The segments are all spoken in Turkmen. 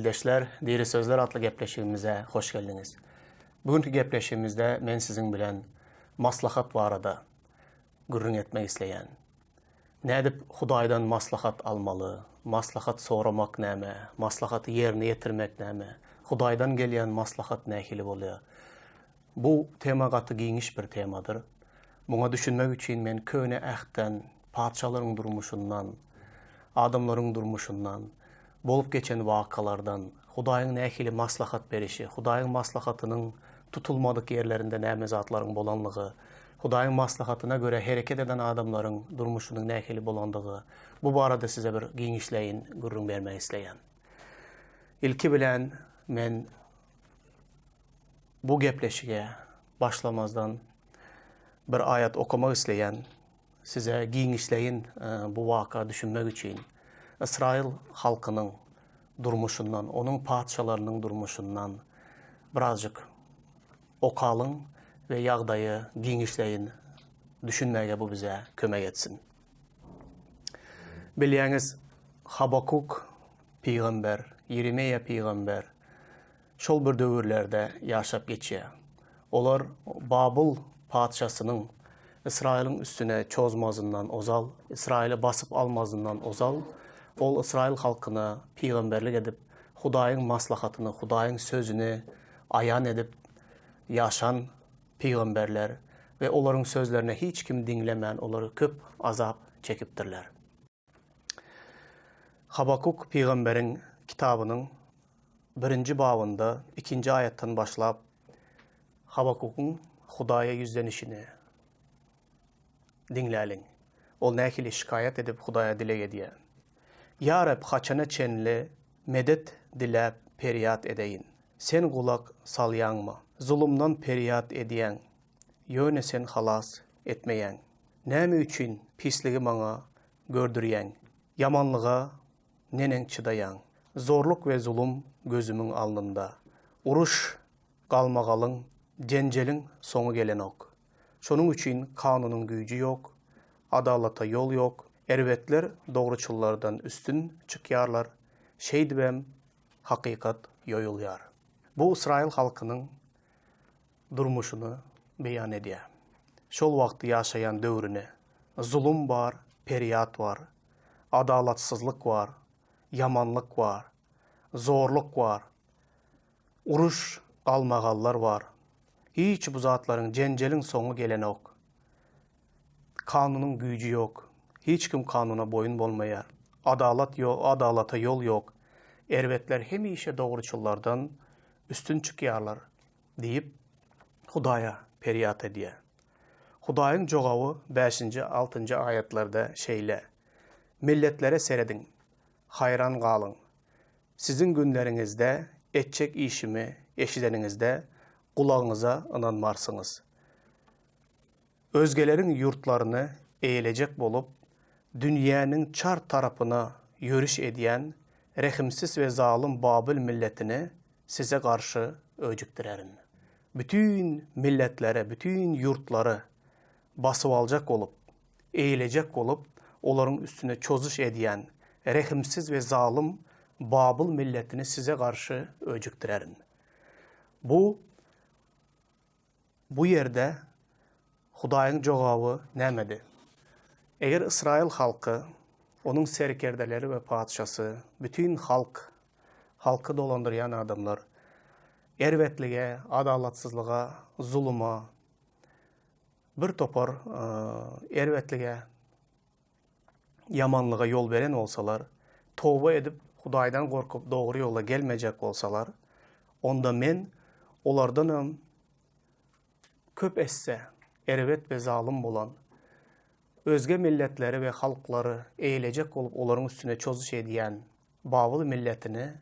Ildeşler, Diri sözler atly gepleşigimize hoş geldiňiz. Bu günki gepleşigimizde men siziň bilen maslahat barada gürrüň etmek isleýän. Nädip Hudaýdan maslahat almaly, maslahat soramak näme, maslahaty ýerine ýetirmek näme, Hudaýdan gelýän maslahat nähili bolýar? Bu tema gaty giňiş bir temadyr. Muňa düşünmek üçin men Köne Ähtden, patyşalaryň durmuşyndan, adamlaryň durmuşyndan, bolup geçen wakalardan, Hudaýyň nähili maslahat berişi, Hudaýyň maslahatynyň tutulmadyk ýerlerinde näme zatlaryň bolanlygy, Hudaýyň maslahatyna görä hereket eden adamlaryň durmuşynyň nähili bolandygy, bu barada size bir giňişleýin gürrüň bermek isleýän. Ilki bilen men Bu gepleşige başlamazdan bir aýat okamak isleýän, size giňişleýin bu waka düşünmek üçin. Ysraýyl halkynyň durmuşyndan, onuň patyşalarynyň durmuşyndan birazjyk okalyň we ýagdaýy giňişleýin düşünmäge bu bize kömek etsin. Bilýäňiz, Habakuk pygamber, Ýeremeýa pygamber şol bir döwürlerde ýaşap geçýär. Olar Babyl patyşasynyň Ysraýylyň üstüne çozmazyndan ozal, Ysraýyly basyp almazyndan ozal, ol ysraýyl halkyna pygamberlik edip, Hudaýyň maslahatyny, Hudaýyň sözüni aýan edip ýaşan pygamberler we olaryň sözlerini hiç kim diňlemän, olar köp azap çekipdirler. Habakuk pygamberiň kitabynyň birinji babynda ikinji aýatdan başlap Habakukyň Hudaýa ýüzlenişini diňläliň. Ol nähili şikaýat edip Hudaýa dileg edýär. Ýa Reb, haçana çenli medet diläp perýat edeýin? Sen gulak salýaňmy? Zulumdan perýat edýäň, ýöne Sen halas etmeýäň. Näme üçin pisligi maňa gördürýäň? Ýamanlyga neneň çydaýaň? Zorluk we zulum gözümiň alnynda. Uruş, galmagalyň, jenjeliň soňy gelenok. Şonuň üçin kanunyň güýji ýok, adalata ýol ýok, erbetler dogruçyllardan üstün çykýarlar, şeýdibem hakykat ýoýulýar. Bu ysraýyl halkynyň durmuşyny beýan edýär. Şol wagt ýaşaýan döwrüni. Zulum bar, perýat bar, adalatsyzlyk bar, ýamanlyk bar, zorluk bar, uruş, galmagallar bar. Hiç bu zatlaryň, jenjeliň soňy gelenok. Kanunyň güýji ýok. Hiç kim kanuna boýun bolmaýar. Adalat ýok, adalata ýol ýok. Erbetler hemişe dogruçyllardan üstün çykýarlar diýip, Hudaýa perýat edýär. Hudaýyň jogaby bäşinji, altynjy aýatlarda şeýle, Milletlere serediň, haýran galyň. Siziň günleriňizde etjek işimi eşideniňizde, gulagyňyza ynanmarsyňyz. Özgeleriň ýurtlaryny eýelejek bolup, dünýäniň çar tarapyna ýöriş edýän rehimsiz we zalym Babyl milletini size garşy öjükdirerin. Bütin milletleri, bütin ýurtlary basyp aljak bolup, eýelejek bolup, olaryň üstüne çozuş edýän rehimsiz we zalym Babyl milletini size garşy öjükdirerin. Bu Bu ýerde Hudaýyň jogaby nämedi? Eger ysraýyl halky, onuň serkerdeleri we patyşasy, bütin halk, halky dolandyrýan adamlar erbetlige, adalatsyzlyga, zuluma, bir topar erbetlige, ýamanlyga ýol beren bolsalar, toba edip, Hudaýdan gorkup, dogry ýola gelmejek bolsalar, onda Men olardanam köp esse erbet we zalym bolan özge milletleri we halklary eýelejek bolup olaryň üstüne çozuş edýän Babyl milletini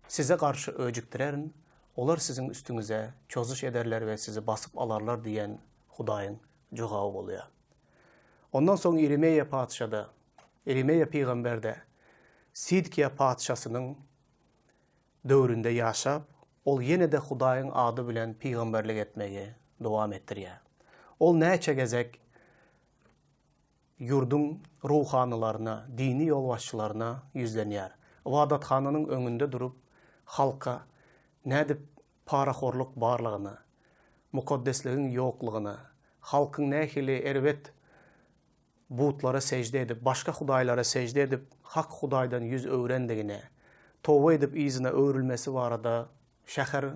size garşy öjükdirerin, olar siziň üstüňize çozuş ederler we sizi basyp alarlar diýen Hudaýyň jogaby bolýar. Ondan soň Ýeremeýa patyşa-da, Ýeremeýa pygamber-de Sidkiýa patyşasynyň döwründe ýaşap, ol ýene-de Hudaýyň ady bilen pygamberlik etmegi dowam etdirýär. Ol näçe gezek ýurduň ruhanylaryna, dini ýolbaşçylaryna ýüzlenýär. Ybadathananyň öňünde durup, halka nädip parahorluk barlygyny, mukaddesligiň ýoklugyny, halkyň nähili erbet butlara sežde edip, başga hudaýlara sežde edip, hak Hudaýdan ýüz öwrendigini, toba edip yzyna öwrülmesi barada şäheriň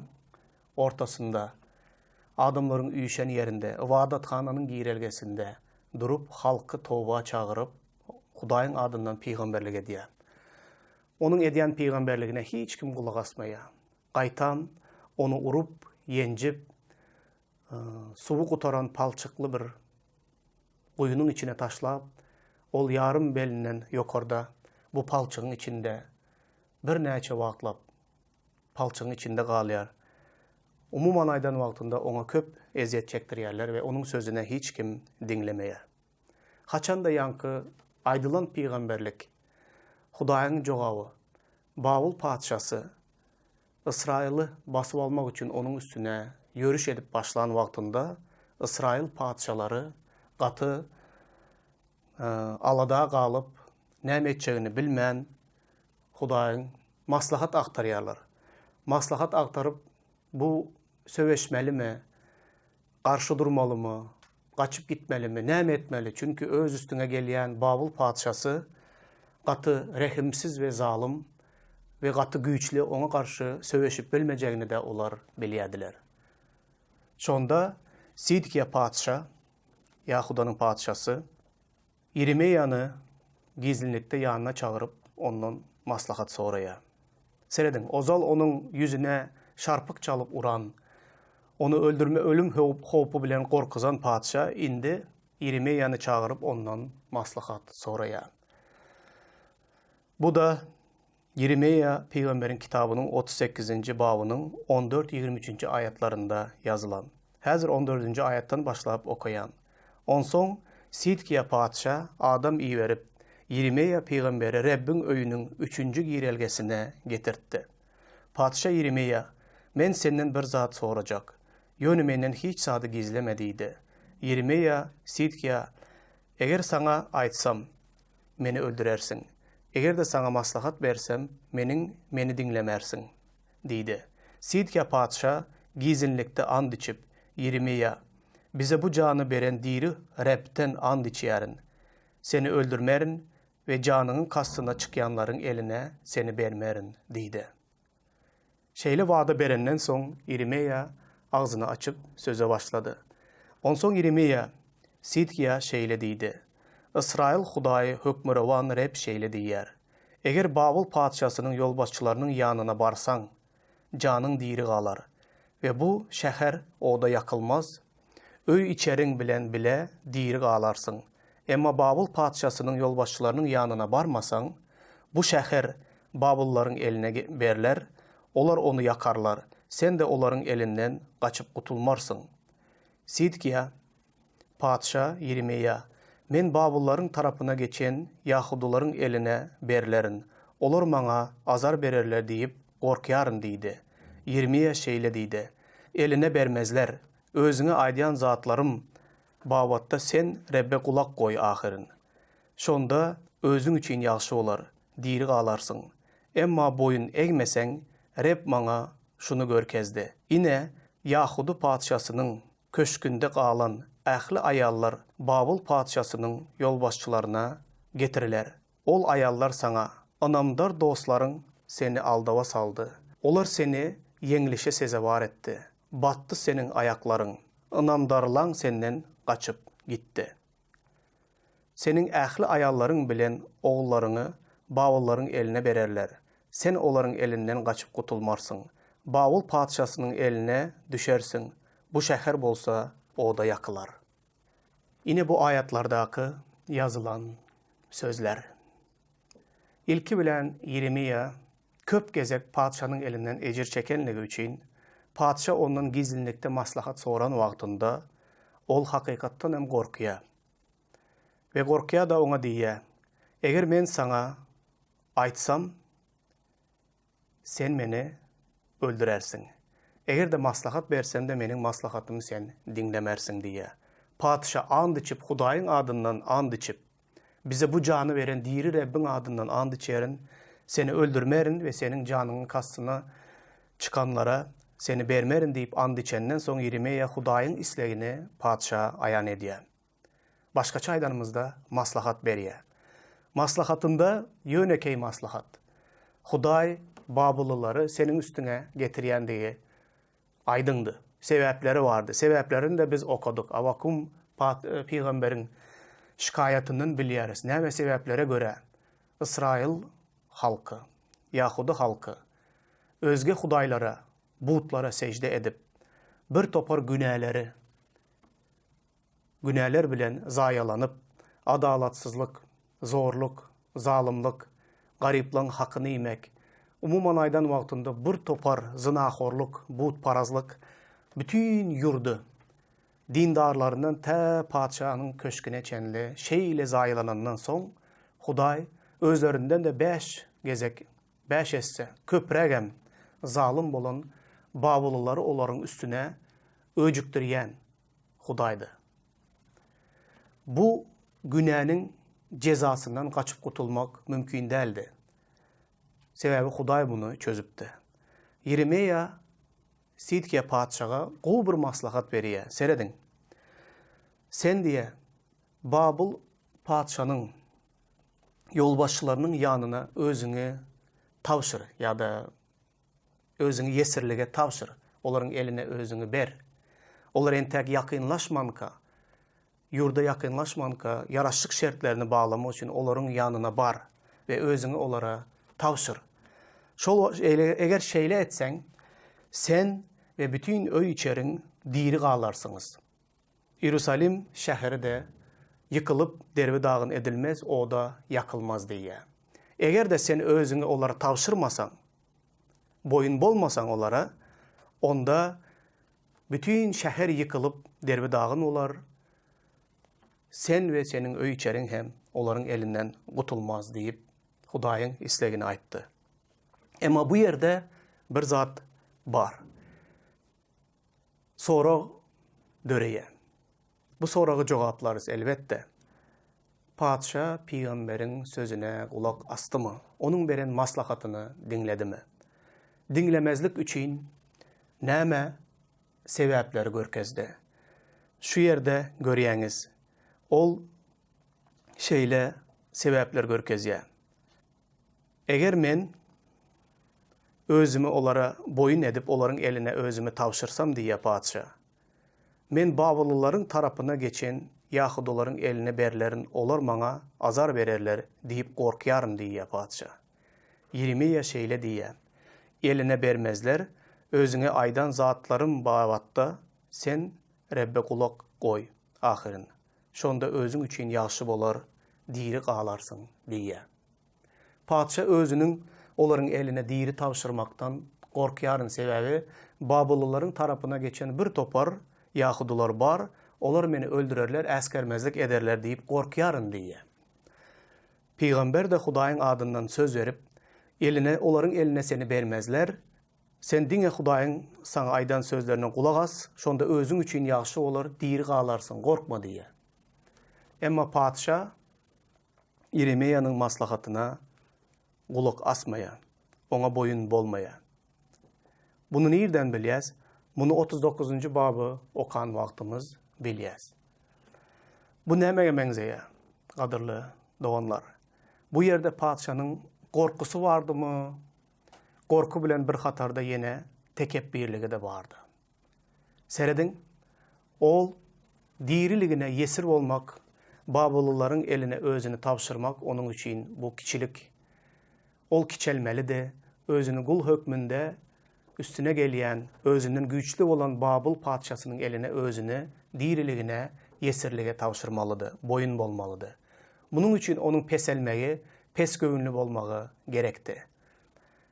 ortasynda, adamlaryň üýşen ýerinde, ybadathananyň girelgesinde durup, halky toba çagyryp, Hudaýyň adyndan pygamberlik edýär. Onuň edýän pygamberligine hiç kim gulak asmaýar. Gaýtam, ony urup, ýenjip, suwy gutaran palçykly bir guýynyň içine taşlap, ol ýarym belinden ýokarda bu palçygyň içinde birnäçe wagtlap palçygyň içinde galýar. Umuman aýdan wagtynda oňa köp ezýet çekdirýärler we onuň sözüne hiç kim diňlemeýär. Haçanda ýaňky aýdylan pygamberlik, Hudaýyň jogaby, Babyl patyşasy Ysraýyly basyp almak üçin onuň üstüne ýörüş edip başlan wagtynda Ysraýyl patyşalary gaty alada galyp, näme etjegini bilmän, Hudaýyň maslahat agtarýarlar. Maslahat agtaryp, bu söweşmelimi, garşy durmalymy, gaçyp gitmelimi, näme etmeli? Çünki öz üstüňe gelýän Babyl patyşasy gaty rehimsiz we zalym we gaty güýçli, oňa garşy söweşip bilmejegini-de olar bilýärdiler. Şonda Sidkiýa patyşa, Ýahudanyň patyşasy, Ýeremeýany gizlinlikde ýanyna çagyryp, ondan maslahat soraýar. Serediň, ozal onuň ýüzüne şarpyk çalyp uran, ony öldürme ölüm howpy bilen gorkuzan patyşa indi Ýeremeýany çagyryp, ondan maslahat soraýar. Bu-da Ýeremeýa pygamberiň kitabynyň 38-nji babynyň on dört-ýigrimi üçünji aýatlarynda ýazylan. Häzir on dördünji aýatdan başlap okaýan. Onsoň Sidkiýa patyşa adam iberip, Ýeremeýa pygamberi Rebbiň öýüniň üçünji girelgesine getirtdi. Patyşa Ýeremeýa, Men senden bir zat sorajak. Ýöne menden hiç zady gizleme diýdi. Ýeremeýa Sidkiýa, Eger saňa aýtsam, meni öldürersiň. Eger-de saňa maslahat bersem, meniň meni diňlemersiň. Diýdi. Sidkiýa patyşa gizinlikde and içip, Ýeremiýa, Bize bu jany beren diri Rebden and içýärin. Seni öldürmerin we janyňyň kastyna çykýanlaryň eline seni bermerin diýdi. Şeýle wada berenden soň Ýermeýa agzyny açyp, söze başlady. Onsoň Ýermeýa Sidkiýa şeýle diýdi, Ysraýyl Hudaýy Hökmürowan Reb şeýle diýýär, Eger Babyl patyşasynyň ýolbaşçylarynyň ýanyna barsaň, janyň diri galar we bu şäher oda ýakylmaz, öý-içeriň bilen bile diri galarsyň. Emma Babyl patyşasynyň ýolbaşçylarynyň ýanyna barmasaň, bu şäher babyllaryň eline berler, olar ony ýakarlar, sen-de olaryň elinden gaçyp gutulmarsyň. Sidkiýa patyşa Ýermeýa, Men babyllaryň tarapyna geçen ýahudylaryň eline berlerin, olar maňa azar bererler diýip gorkýaryn diýdi. Ýermeýa şeýle diýdi, Eline bermezler, özüňe aýdýan zatlarym babatda sen Rebbe gulak goý ahyryn. Şonda özüň üçin ýagşy bolar, diri galarsyň. Emma boýun egmeseň, Reb maňa şuny görkezdi, ine, Ýahuda patyşasynyň köşgünde galan ähli aýallar Babyl patyşasynyň ýolbaşçylaryna getiriler. Ol aýallar saňa, Ynamdar dostlaryň seni aldawa saldy. Olar seni ýeňlişe sezewar etdi. Batdy seniň aýaklaryň, ynamdarlaň senden gaçyp gitdi. Seniň ähli aýallaryň bilen ogullaryňy babyllaryň eline bererler. Sen olaryň elinden gaçyp gutulmarsyň. Babyl patyşasynyň eline düşersiň, bu şäher bolsa oda ýakylar. Ine bu aýatlardaky ýazylan sözler. Ilki bilen Ýeremiýa köp gezek patyşanyň elinden ejir çekenligi üçin, patyşa ondan gizlinlikde maslahat soran wagtynda, ol hakykatdan hem gorkýar. We gorkýar-da oňa diýýär, Eger men saňa aýtsam, sen meni öldürersiň. Eger-de maslahat bersem-de meniň maslahatymy sen diňlemersiň diýýär. Patyşa and içip, Hudaýyň adyndan and içip, Bize bu jany beren diri Rebbiň adyndan and içerin, Seni öldürmerin we seniň janyňyň kastyna çykanlara seni bermerin diýip and içenden soň Ýeremeýa Hudaýyň islegini patyşa aýan edýär. Başgaça aýdanymyzda, maslahat berýär. Maslahatynda ýönekeý maslahat. Hudaý babyllylary seniň üstüňe getirýändigi aýdyňdy. Sebäpleri bardy. Sebäplerini-de biz okadyk. Awakum pygamberiň şikaýatyndan bilýäris. Näme sebäplere görä Ysraýyl halky, ýahudy halky özge hudaýlara, butlara sežde edip, bir topar günäleri günäler bilen zaýalanyp, adalatsyzlyk, zorluk, zalymlyk, garyplaň hakyny iýmek, umuman aýdan wagtynda bir topar zynahorluk, butparazlyk bütin ýurdy, dindarlaryndan tä patyşanyň köşgüne çenli şeýle zaýalanandan soň, Hudaý özlerinden-de bäş gezek, bäş esse köprägem zalym bolan babyllylary olaryň üstüne öjükdirýän Hudaýdy. Bu günäniň jezasyndan gaçyp gutulmak mümkin däldi. Sebäbi Hudaý muny çözüpdi. Ýeremeýa Sidkiýa patyşaga gowy bir maslahat berýär. Serediň. Sen diýýär, Babyl patyşanyň ýolbaşçylarynyň ýanyna özüňi tabşyr ýa-da Özüňi ýesirlige tabşyr, olaryň eline özüňi ber. Olar entäk ýakynlaşmanka, ýurda ýakynlaşmanka, ýaraşyk şertlerini baglamak üçin olaryň ýanyna bar we özüňi olara tabşyr. Şol eger şeýle etseň, sen we bütin öý-içeriň diri galarsyňyz. Iýerusalim şäheri-de ýykylyp, derbi-dagyn edilmez, oda ýakylmaz diýýär. Eger-de sen özüňi olara tabşyrmasaň, boýun bolmasaň olara, onda bütin şäher ýykylyp, derbi-dagyn bolar, sen we seniň öý-içeriň hem olaryň elinden gutulmaz diýip, Hudaýyň islegini aýtdy. Emma bu ýerde bir zat bar. Sorag döreýär. Bu soragy jogaplarys, elbetde. Patyşa pygamberiň sözüne gulak asdymy? Onuň beren maslahatyny diňledimi? Diňlemezlik üçin näme sebäpleri görkezdi? Şu ýerde görýäňiz, ol şeýle sebäpler görkezýär. Eger men özümi olara boýun edip, olaryň eline özümi tabşyrsam, diýýär patyşa, men babyllylaryň tarapyna geçen ýahudylaryň eline berlerin, olar maňa azar bererler diýip gorkýaryn diýýär patyşa. Ýeremiýa şeýle diýýär, Eline bermezler, özüňe aýdan zatlarym babatda sen Rebbe gulak goý ahyryn. Şonda özüň üçin ýagşy bolar, diri galarsyň diýýär. Patyşa özüniň olaryň eline diri tabşyrmakdan gorkýaryn, sebäbi babyllylaryň tarapyna geçen bir topar ýahudylar bar, olar meni öldürerler, äsgermezlik ederler diýip gorkýaryn diýýär. Pygamber-de Hudaýyň adyndan söz berip, Eline, olaryň eline seni bermezler, sen diňe Hudaýyň saňa aýdan sözlerine gulak as, şonda özüň üçin ýagşy bolar, diri galarsyň, gorkma diýýär. Emma patyşa Ýeremiýanyň maslahatyna gulak asmaýar, oňa boýun bolmaýar. Muny nirden bilýäs? Muny 39-njy baby okan wagtymyz bilýäs. Bu nämege meňzeýär, gadyrly doganlar? Bu ýerde patyşanyň gorkusy bardymy? Gorky bilen bir hatarda ýene tekepbirligi-de bardy. Serediň, ol diriligine ýesir bolmak, babyllylaryň eline özüni tabşyrmak onuň üçin bu kiçilik. Ol kiçelmelidi, özüni gul hökmünde üstüne gelýän, özünden güýçli bolan Babyl patyşasynyň eline özüni diriligine ýesirlige tabşyrmalydy, boýun bolmalydy. Munuň üçin onuň peselmegi, pesgöwünli bolmagy gerekdi.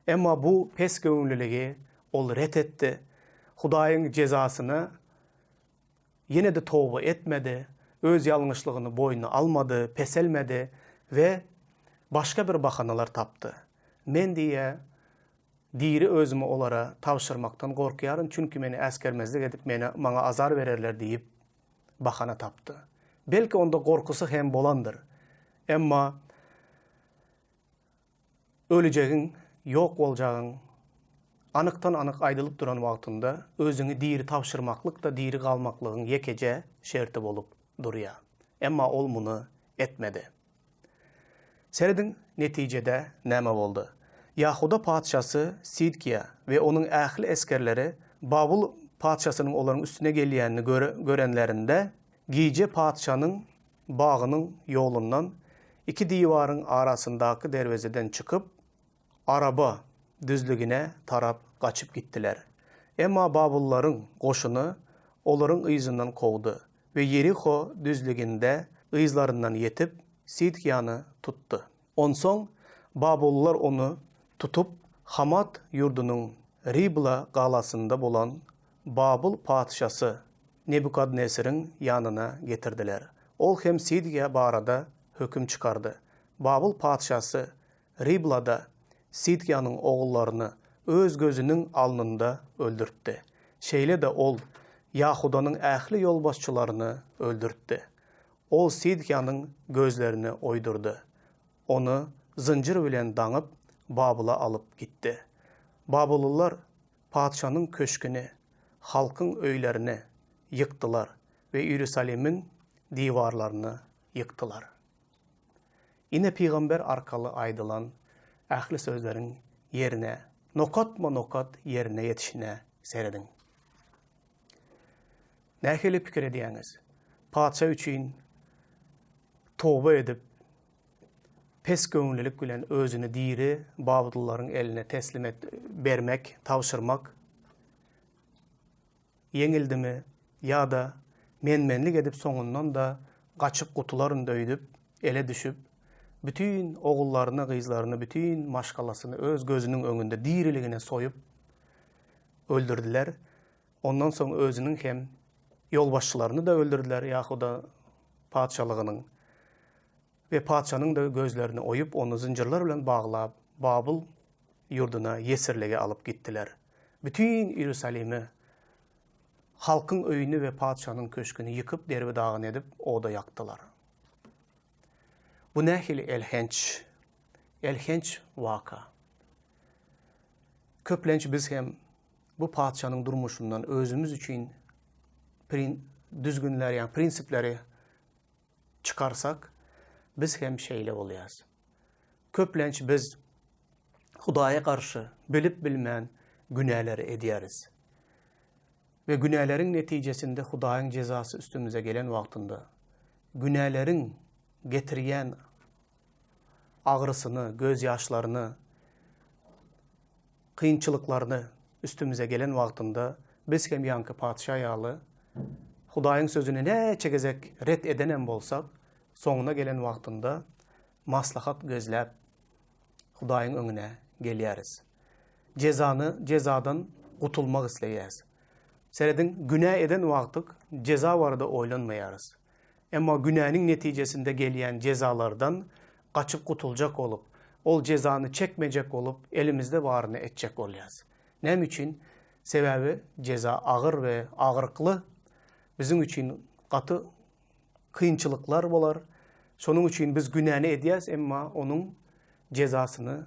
Emma bu pesgöwünliligi ol ret etdi. Hudaýyň jezasyna ýene-de toba etmedi, öz ýalňyşlygyny boýnuna almady, peselmedi we başga bir bahanalar tapdy. Men diýýär, diri özümi olara tabşyrmakdan gorkýaryn, çünki meni äsgermezlik edip, meni, maňa azar bererler diýip bahana tapdy. Belki onda gorkusy hem bolandyr. Emma. Ölüjegiň, ýok boljagyň anykdan-anyk aýdylyp duran wagtynda özüňi diri tabşyrmaklyk-da diri galmaklygyň ýekeje şerti bolup durýar. Emma ol muny etmedi. Serediň, netijede näme boldy? Ýahuda patyşasy Sidkiýa we onuň ähli esgerleri Babyl patyşasynyň olaryň üstüne gelýänini görenlerinde, gije patyşanyň bagynyň ýolundan, iki diwaryň arasyndaky derwezeden çykyp, Araba düzlügine tarap gaçyp gitdiler. Emma babyllaryň goşuny olaryň yzyndan kowdy we Ýeriho düzlüginde yzlaryndan ýetip, Sidkiýany tutdy. Onsoň babyllylar ony tutup, Hamat ýurdunyň Ribla galasynda bolan Babyl patyşasy Nebukadneseriň ýanyna getirdiler. Ol hem Sidkiýa barada höküm çykardy. Babyl patyşasy Riblada Sidkiýanyň ogullaryny öz gözüniň alnynda öldürtdi. Şeýle-de ol Ýahudanyň ähli ýolbaşçylaryny öldürtdi. Ol Sidkiýanyň gözlerini oýdurdy. Ony zynjyr bilen daňyp, Babyla alyp gitdi. Babyllylar patyşanyň köşgüni, halkyň öýlerini ýykdylar we Iýerusalimiň diwarlaryny ýykdylar. Ine pygamber arkaly aýdylan ähli sözleriň ýerine, nokatma-nokat ýerine ýetişine serediň. Nähili pikir edýäňiz? Patyşa üçin toba edip, pes göwünlilik bilen özüni diri babyllylaryň eline teslim et, bermek, tabşyrmak ýeňildimi ýa-da men-menlik edip soňundan-da gaçyp gutularyn öýdüp, ele düşüp, bütin ogullaryny, gyzlaryny, bütin maşgalasyny öz gözüniň öňünde diriligine soýup öldürdiler. Ondan soň özüniň hem ýolbaşçylaryny-da öldürdiler, Ýahuda patyşalygynyň we patyşanyň-da gözlerini oýup, ony zynjyrlar bilen baglap, Babyl ýurduna ýesirlige alyp gitdiler. Bütin Iýerusalimi, halkyň öýüni we patyşanyň köşgüni ýykyp, derbi-dagyn edip, oda ýakdylar. Bu nähili elhenç, elhenç waka! Köplenç biz hem bu patyşanyň durmuşyndan özümiz üçin düzgünler, ýagny prinsipleri çykarsak, biz hem şeýle bolýarys. Köplenç biz Hudaýa garşy bilip-bilmän günäleri edýäris. We günäleriň netijesinde Hudaýyň jezasy üstümize gelen wagtynda, günäleriň getirýän agyrysyny, gözýaşlaryny, kynçylyklaryny üstümize gelen wagtynda biz hem ýaňky patyşa ýaly Hudaýyň sözüni näçe gezek ret edenem bolsak, soňuna gelen wagtynda maslahat gözläp Hudaýyň öňüne gelýäris. Jezany, jezadan gutulmak isleýäs. Serediň, günä eden wagtyk jeza barada oýlanmaýarys. Emma günäniň netijesinde gelýän jezalardan gaçyp gutuljak bolup, ol jezany çekmejek bolup elimizde baryny etjek bolýas. Näme üçin? Sebäbi jeza agyr we agyrykly, biziň üçin gaty kynçylyklar bolar. Şonuň üçin biz günäni edýäs, emma onuň jezasyny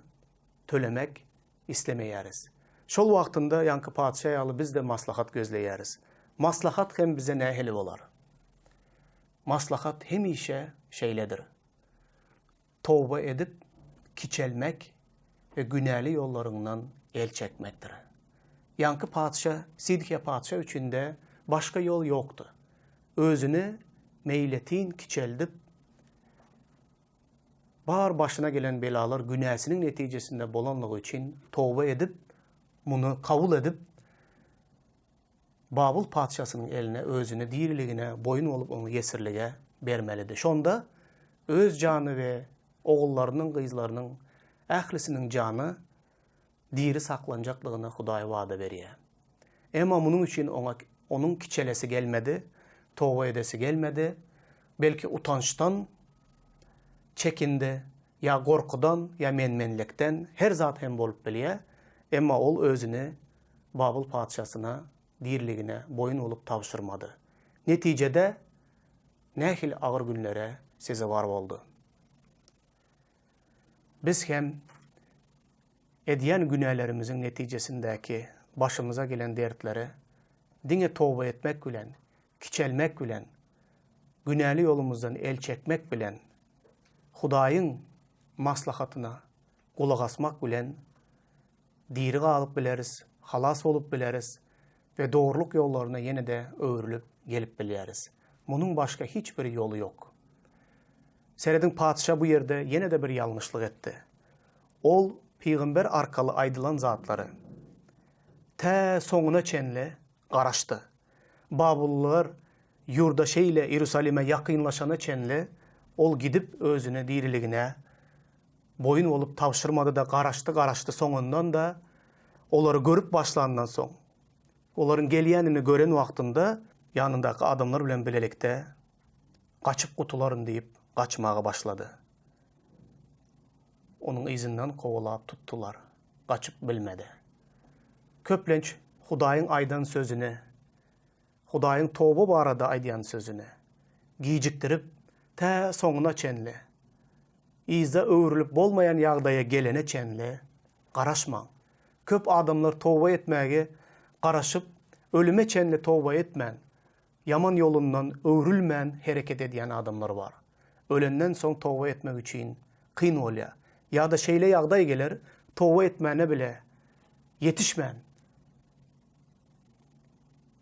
tölemek islemeýäris. Şol wagtynda ýaňky patyşa ýaly biz-de maslahat gözleýäris. Maslahat hem bize nähili bolar? Maslahat hemişe şeýledir. Toba edip, kiçelmek we günäli ýollaryňdan el çekmekdir. Ýaňky patyşa, Sidkiýa patyşa üçin-de başga ýol ýokdy. Özüni meýletin kiçeldip, Bar başyna gelen belalar günäsiniň netijesinde bolanlygy üçin toba edip, muny kabul edip, Babyl patyşasynyň eline özüni diriligine boýun bolup oňa ýesirlige bermelidi. Şonda öz jany we ogullarynyň, gyzlarynyň ählisiniň jany diri saklanjaklygyny Hudaý wada berýär. Emma munuň üçin oňa onuň kiçelesi gelmedi, toba edesi gelmedi, belki utançdan çekindi, ýa gorkudan, ýa men-menlikden, her zat hem bolup bilýär, emma ol özüni Babyl patyşasyna diriligine boýun bolup tabşyrmady. Netijede nähili agyr günlere sezewar boldy. Biz hem. Edýän günälerimiziň netijesindäki başymyza gelen dertlere diňe toba etmek bilen, kiçelmek bilen, günäli ýolumyzdan el çekmek bilen, Hudaýyň maslahatyna gulak asmak bilen diri galyp bileris, halas bolup bileris we dogrulyk ýollaryna ýene-de öwrülip gelip bilýäris. Munuň başga hiç bir ýoly ýok. Serediň patyşa bu ýerde ýene-de bir ýalňyşlyk etdi. Ol pygamber arkaly aýdylan zatlary tä soňuna çenli garaşdy. Babyllylar ýurda şeýle Iýerusalime ýakynlaşana çenli ol gidip özüni diriligine boýun bolup tabşyrmady-da garaşdy garaşdy soňundan-da olary görüp başlandan soň olaryň gelýänini gören wagtynda ýanyndaky adamlar bilen bilelikde gaçyp gutularyn diýip gaçmaga başlady. Onuň yzyndan kowalap tutdular. Gaçyp bilmedi. Köplenç Hudaýyň aýdan sözüni, Hudaýyň toba barada aýdýan sözüni gijikdirip, tä soňuna çenli, yza öwrülip bolmaýan ýagdaýa gelene çenli garaşmaň. Köp adamlar toba etmäge garaşyp, ölüme çenli toba etmän, Ýaman ýolundan öwrülmän hereket edýän adamlar bar. Ölenden soň toba etmek üçin kyn bolýar. Ýa-da şeýle ýagdaý geler, toba etmäne bile ýetişmän,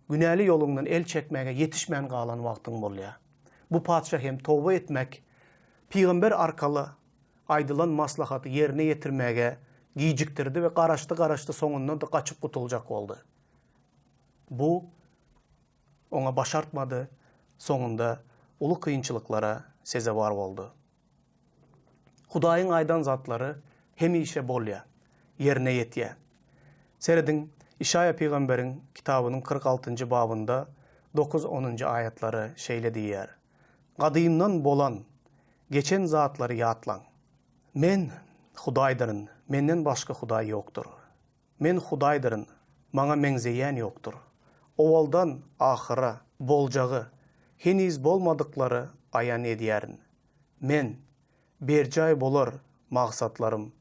günäli ýoluňdan el çekmäge ýetişmän galan wagtyň bolýar. Bu patyşa hem toba etmek, pygamber arkaly aýdylan maslahaty ýerine ýetirmäge gijikdirdi we garaşdy-garaşdy soňundan-da gaçyp gutuljak boldy. Bu oňa başartmady, soňunda uly kynçylyklara sezewar boldy. Hudaýyň aýdan zatlary hemişe bolýar, ýerine ýetýär. Serediň, Işaýa pygamberiň kitabynyň 46-njy babynda dokuz-onunjy aýatlary şeýle diýýär, Gadymdan bolan, geçen zatlary ýatlaň. Men, Hudaýdyryn, menden başga Hudaý ýokdur. Men Hudaýdyryn, maňa meňzeýän ýokdur. Owaldan ahyra boljagy, heniz bolmadyklary aýan edýärin. Men, berjaý bolar maksatlarym,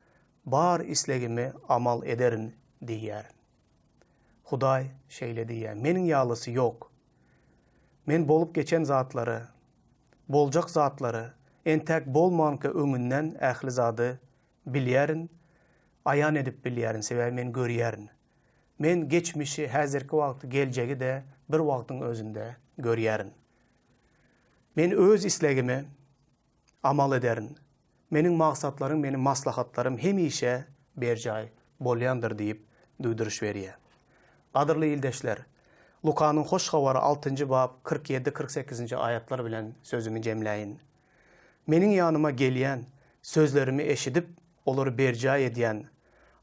bar islegimi amal ederin diýýär. Hudaý şeýle diýýär, Meniň ýalysy ýok. Men bolup geçen zatlary, boljak zatlary, entäk bolmanka öňünden ähli zady Bilýärin, aýan edip bilýärin, sebäbi men görýärin. Men geçmişi, häzirki wagty, geljegi-de bir wagtyň özünde görýärin. Men öz islegimi amal ederin. Meniň maksatlarym, meniň maslahatlarym hemişe berjaý bolýandyr diýip duýduryş berýär. Gadyrly ildeşler, Lukanyň Hoş Habary altynjy bap 47, 48-nji aýatlar bilen sözümi jemläýin. Meniň ýanyma gelýän, sözlerimi eşidip, olary berjaý edýän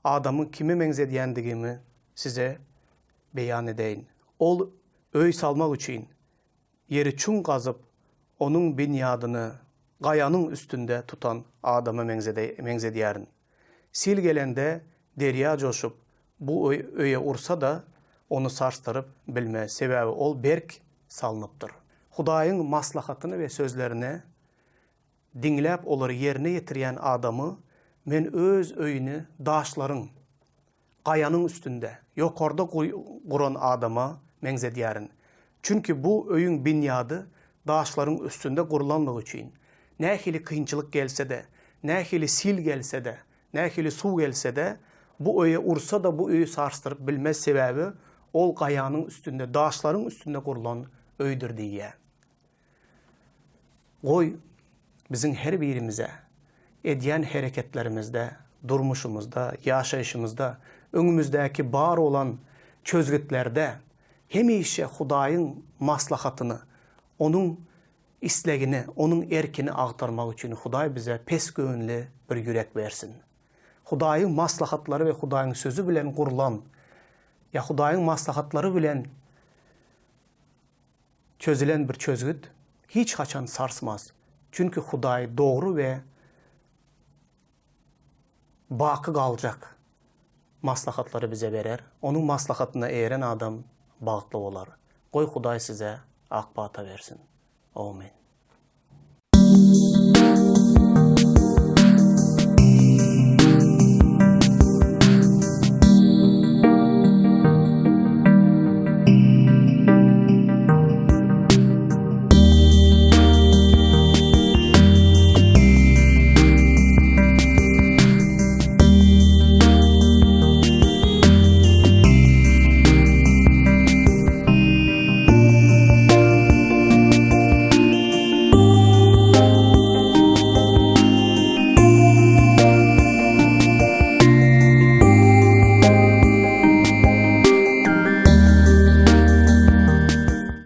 adamy kime meňzedýändigimi size beýan edeýin. Ol öý salmak üçin ýeri çuň gazyp, onuň binýadyny gaýanyň üstünde tutan adama meňzedýärin. Sil gelende, derýa joşup, bu öýe ursa-da, ony sarsdyryp bilmez, sebäbi ol berk salnypdyr. Hudaýyň maslahatyny we sözlerini diňläp, olary ýerine ýetirýän adamy Men öz öýüni daşlaryň, gaýanyň üstünde, ýokarda guran adama meňzedýärin. Çünki bu öýüň binýady daşlaryň üstünde gurlanlygy üçin, nähili kynçylyk gelse-de, nähili sil gelse-de, nähili suw gelse-de, bu öýe ursa-da bu öýi sarsdyryp bilmez, sebäbi ol gaýanyň üstünde, daşlaryň üstünde gurlan öýdür diýýär. Goý, biziň her birimize edýän hereketlerimizde, durmuşymyzda, ýaşaýşymyzda, öňümizdäki bar bolan çözgütlerde hemişe Hudaýyň maslahatyny, Onuň islegini, Onuň erkini agtarmak üçin Hudaý bize pesgöwünli bir ýürek bersin. Hudaýyň maslahatlary we Hudaýyň sözi bilen gurlan ýa Hudaýyň maslahatlary bilen Çözülen bir çözgüt hiç haçan sarsmaz. Çünki Hudaý dogry we baky galjak maslahatlary bize berer. Onuň maslahatyna eýeren adam bagtly bolar. Goý Hudaý size ak pata bersin. Amen.